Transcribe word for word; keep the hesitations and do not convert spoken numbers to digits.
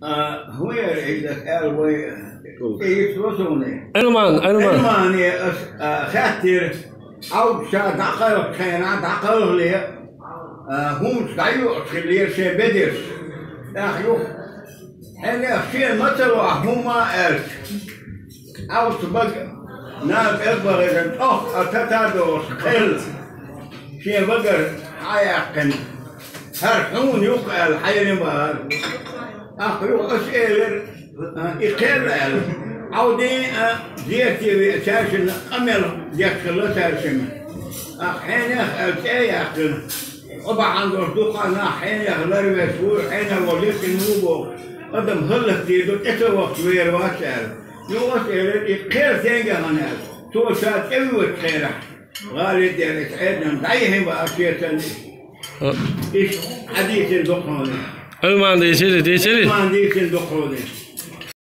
А, хӀун яра иза аьлла вай? ТӀе йиц ва суна. Ӏилман, Ӏилман. Ӏилмане ас, а, хаьттира, Ӏовда ша дӀакхалхачу хенахь, дӀакхалхале, а, хӀуманаш дӀайоьлхуш хиллера шен бедарш. ТӀаккха юха, хьенех шена ма ца лохьа хӀума аьлча, Ӏовда бага наб элбагӀира тӀох а тата а долуш кхелла. Шен багара хьаяьккхина. ХӀара хьуна ю-кх аьлла, хьайрина бахара. ТӀаккха юха аса элира, а, и кхелла аьлла. Ӏовдин а, зерате веа цаьршинна къамел деш хилла цаьршимма. ТӀаккха хьенех аьлла цӀе а яьккхина. Хьо бахьана долуш дуккха а нах хьенех ларвеш ву, хьенех волу леррина ву бохуш, адам хӀаллакдийр ду, тӀе ца вахча вер вац аьлла. Юха аса элира, и кхел стенга хьан аьлла. Цо ша тӀевоьдучу хенахь, гӀали тӀера иза Ӏедална дӀайихьина баара шен санна. Иштта хьадийцина ду-кх хьуна. Ӏилман дийцира, дийцира? Ӏилман дийцина ду-кх хьуна.